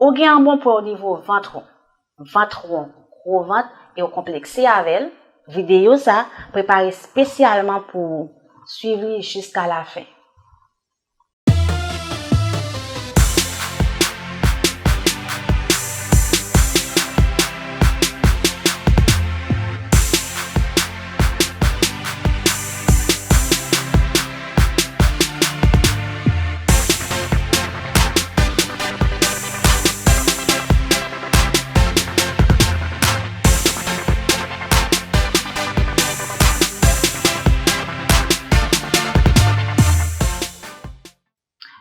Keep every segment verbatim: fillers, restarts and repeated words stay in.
Ou gen yon bon pwen o nivo vant ou, vant won, gwo vant, e w konplekse avè l, videyo sa prepare espesyalman pou ou. Swiv li jiska lafen.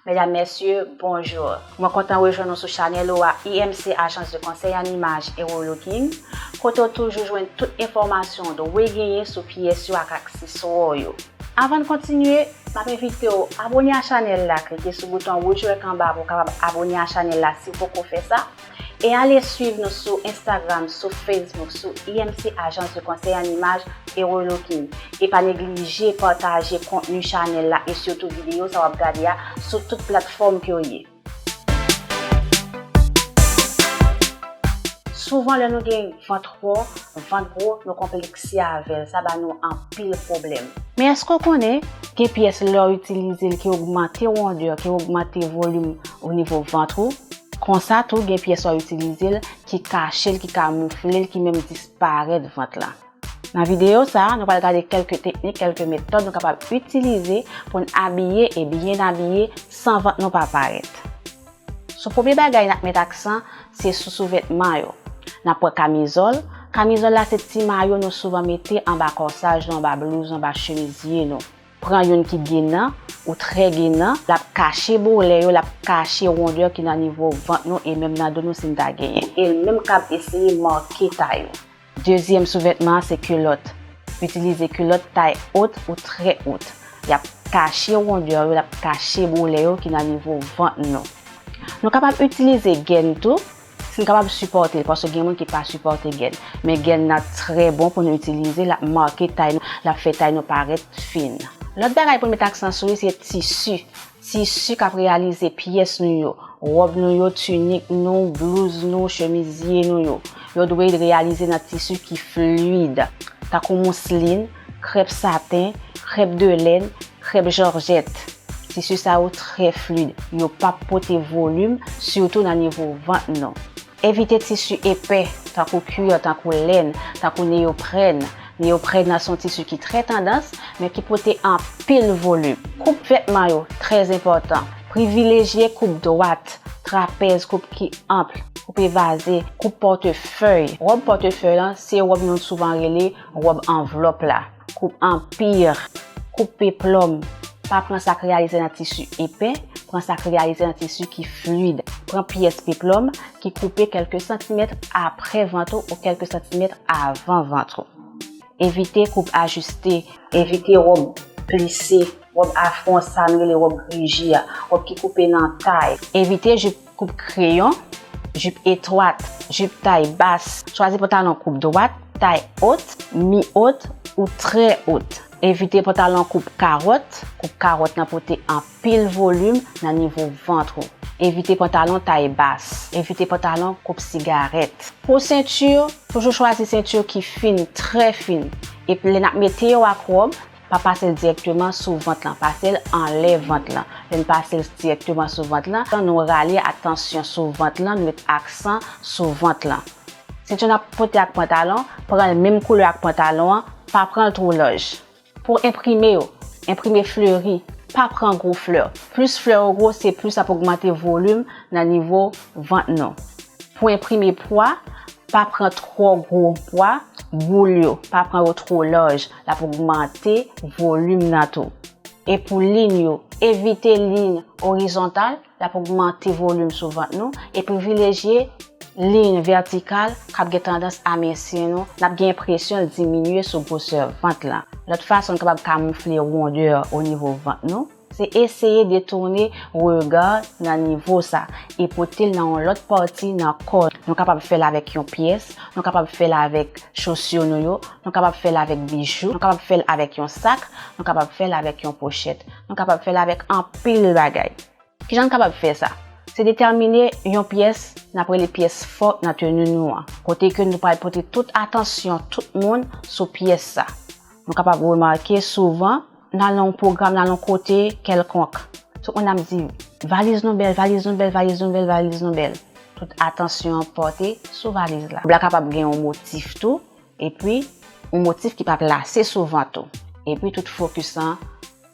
Medam, mesye, bonjou. Mwen kontan rejwenn nou sou chanèl ou a I M C Agence de Conseil en Images et Relooking, kote w toujou jwenn tout enfòmasyon w dwe genyen sou pyès yo ak akseswa yo. Avan n kontinye, m ap envite w abòne a chanèl la, klike sou bouton wouj vè k anba pou w kapab abòne a chanèl la si w poko fè sa. E ale swiv nou sou Instagram, sou Facebook, sou I M C Agence de Conseil en Images et Relooking. E pa neglije pataje kontni chanèl la e sitou videyo sa w ap gade a sou tout platfòm ke w ye. Souvan, lè nou gen vant won, vant gwo, nou konplekse avè l. Sa ba nou anpil pwoblèm. Men èske w konnen gen pyès lè w itilize l ki ogmante wondè, ki ogmante volim o nivo vant ou? Konsa tou, gen pyès w itilize l ki kache l, ki kamoufle l, ki menm disparèt vant la. Nan videyo sa a, nou pral gade kèlke teknik, kèlke metòd nou kapab itilize pou n abiye e byen abiye san vant nou pa parèt. Sou premye bagay n ap met aksan, se sou souvètman yo. N ap pran kamizòl. Kamizòl la se ti mayo nou souvan mete anba kòsaj nou, anba blouz nou, anba chemizye nou. Pran youn ki genan ou trè genan, l ap kache bolè yo, l ap kache wondè ki nan nivo vant nou e menm nan do nou si n ta genyen. E l menm k ap eseye make tay ou. Dezyèm souvètman an se kilòt. Itilize kilòt tay ot ou trè ot. Y ap kache wondè yo, l ap kache bolè yo ki nan nivo vant nou. Nou kapab itilize gèn tou, si n kapab sipòte l, paske gen moun ki pa sipòte gèn. Men gèn nan trè bon pou nou itilize, l ap make tay nou, l ap fè tay nou parèt fin. Lòt bagay pou n met aksan sou li, se tisi. Tisi k ap reyalize pyès nou yo, wòb nou yo, tinik nou, blouz nou, chemizye nou yo. Yo dwe reyalize nan tisi ki flid, tankou mouslin, krèp saten, krèp de lèn, krèp jòjèt. Tisi sa yo trè flid, yo p ap pote volim, sitou nan nivo vant nou. Evite tisi epè, tankou kwir, tankou lèn, tankou neyoprèn. Neyoprèn nan se yon tisi ki trè tandans, men ki pote anpil volim. Koup vètman yo, trè enpòtan. Privilejye koup dwat, trapèz, koup ki anp, koup evaze, koup pòtefèy. Wòb pòtefèy lan, se wòb nou souvan rele wòb anvlòp la. Koup anpir, koup peplòm. Pa pran sa k reyalize nan tisi epè, pran sa k reyalize nan tisi ki flid. Pran pyès peplòm ki koupe kèlke santimèt apre vant ou ou kèlke santimèt avan vant ou. Evite koup ajiste. Evite wòb plise, wòb afwon, sa n rele wòb riji a, wòb ki koupe nan tay. Evite jip koup kreyon, jip etwat, jip tay bas. Chwazi pantalon koup dwat, tay ot, mi ot ou trè ot. Evite pantalon koup kawòt. Koup kawòt lan pote anpil volim nan nivo vant ou. Evite pantalon tay bas. Evite pantalon koup sigarèt. Pou senti, toujou chwazi senti ki fin, trè fin. Epi lè n ap mete yo ak wòb, pa pase l dirèkteman sou vant lan, pase l anlè vant lan. Lè n pase l dirèkteman sou vant lan, nou rale atansyon sou vant lan, nou met aksan sou vant lan. Senti n ap pote ak pantalon, pran l menm koulè ak pantalon an, pa pran l twò laj. Pou enprime yo, enprime fleri, pa pran gwo flè. Plis flè ou gwo, se plis l ap ogmante volim nan nivo vant nou. Pou enprime pwa, pa pran twò gwo pwa, boul yo, pa pran yo twò laj, l ap ogmante volim nan tou. E pou liy yo, evite liy orizontal, l ap ogmante volim sou vant nou, e privilejye liy vètikal k ap gen tandans aminsi nou, n ap gen enpresyon l diminye sou gwosè vant lan. Lòt fason n kapab kamoufle wondè o nivo vant nou, se eseye detounen rega nan nivo sa e pote l nan yon lòt pati nan kò nou. Nou kapab fè l avèk yon pyès, nou kapab fè l avèk chosi nou yo, nou kapab fè l avèk bijou, nou kapab fè l avèk yon sak, nou kapab fè l avèk yon pochèt, nou kapab fè l avèk anpil bagay. Kijan n kapab fè sa? Se detèmine yon pyès n ap rele pyès fò nan teni nou an, kote ke nou pral pote tout atansyon tout moun sou pyès sa. Nou kapab remake souvan, n al nan yon pwogram, n al yon kote kèlkonk, tout moun ap di, valiz nou bèl, valiz nou bèl, valiz nou bèl, valiz nou bèl. Tout atansyon an pòte sou valiz la. Kob la kapab gen yon motif tou, epi yon motif ki pa plase souvan tou. Epi tout fokis lan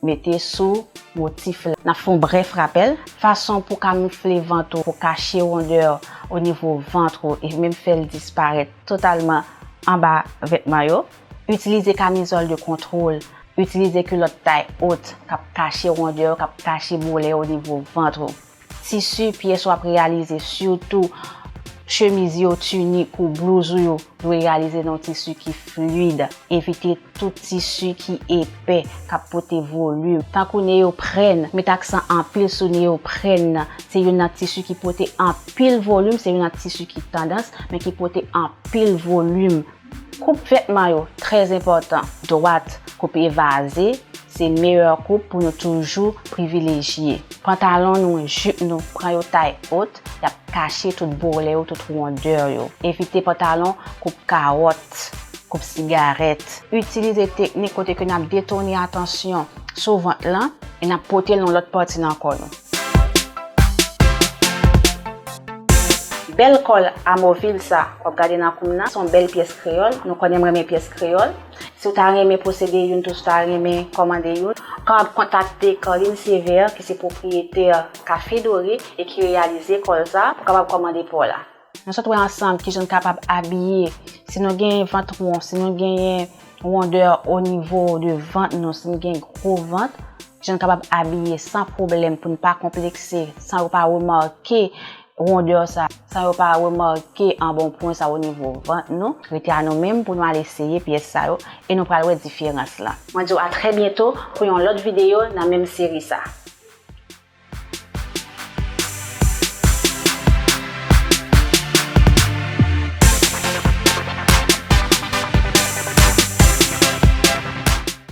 mete sou motif la. N ap fè yon brèf rapèl, fason pou kamifle vant ou, pou kache wondè o nivo vant ou e menm fè l disparèt totalman anba vètman yo. Itilize kamizòl de kontwòl, itilize kilòt tay ot k ap kache wondè yo, k ap kache bwolè o nivo vant ou. Tisi pyès w ap reyalize, sitou chemiz yo, tinik ou, blouz ou yo, dwe reyalize nan yon tisi ki flid. Evite tout tisi ki epè, k ap pote volim, tankou neyoprenn. Met aksan anpil sou neyoprenn nan. Se youn nan tisi ki pote anpil volim, se youn nan tisi ki tandans, men ki pote anpil volim. Koup vètman yo, trè enpòtan. Dwat, koup evaze, se meyè koup pou nou toujou privilejye. Pantalon nou, jip nou, pran yo tay ot, y ap kache tout bwolè yo, tout wondè yo. Evite pantalon koup kawòt, koup sigarèt. Itilize teknik kote ke n ap detounen atansyon sou vant lan e n ap pote l nan lòt pati nan kò nou. Bèl kòl amovil sa w ap gade nan kou m nan, se yon bèl pyès kreyòl. Nou konnen m renmen pyès kreyòl. Si w ta renmen posede youn tou, si w ta renmen kòmande youn, w kapab kontakte Carline Sévère, ki se pwopriyetè Café Doré e ki reyalize kòl sa, pou w kapab kòmande pa w la. Nou sot wè ansanm kijan n kapab abiye. Si nou gen vant won, si nou genyen wondè o nivo de vant nou, si nou gen gwo vant, kijan n kapab abiye san pwoblèm pou n pa konplekse, san yo pa remake wondè sa, san yo pa remake anbonpwen sa o nivo vant nou. Rete a nou menm pou nou al eseye pyès sa yo e nou pral wè diferans lan. Mwen di w a trè byento pou yon lòt videyo nan menm seri sa.